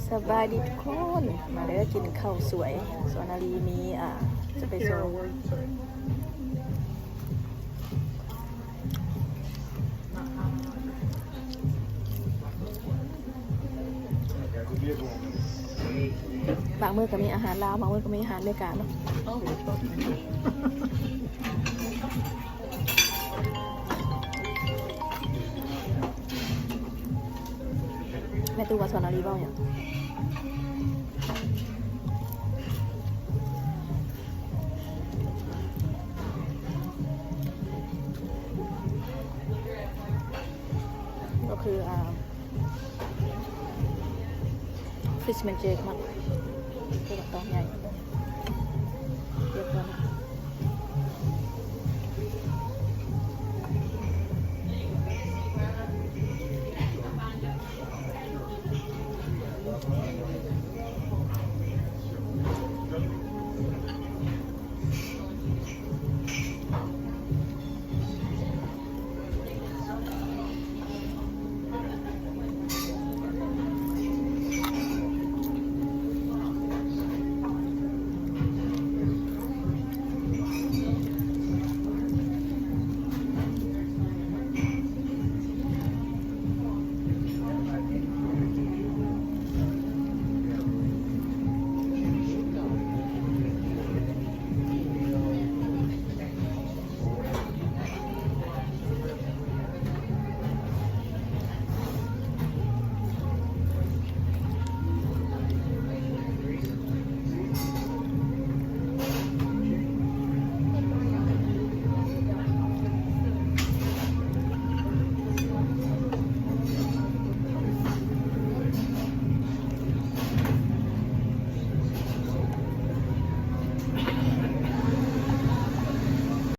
ສະບາຍດີທຸກຄົນ ມາເດີ ກິນເຂົ້າສວຍ. ສວນນາລີມີ ອ່າ ຈະໄປສົ່ງ ບາງມື້ກໍມີອາຫານລາວ ບາງມື້ກໍມີອາຫານອາເມລິກາເນາະ. ແມ່ຕູ້ວ່າສວນນາລີເວົ້າຫຍັງ? ກໍຄື ອ່າ fish mango ເນາະ ຄືບັກຕອງໃຫຍ່ ລຽບຮ້ອຍ.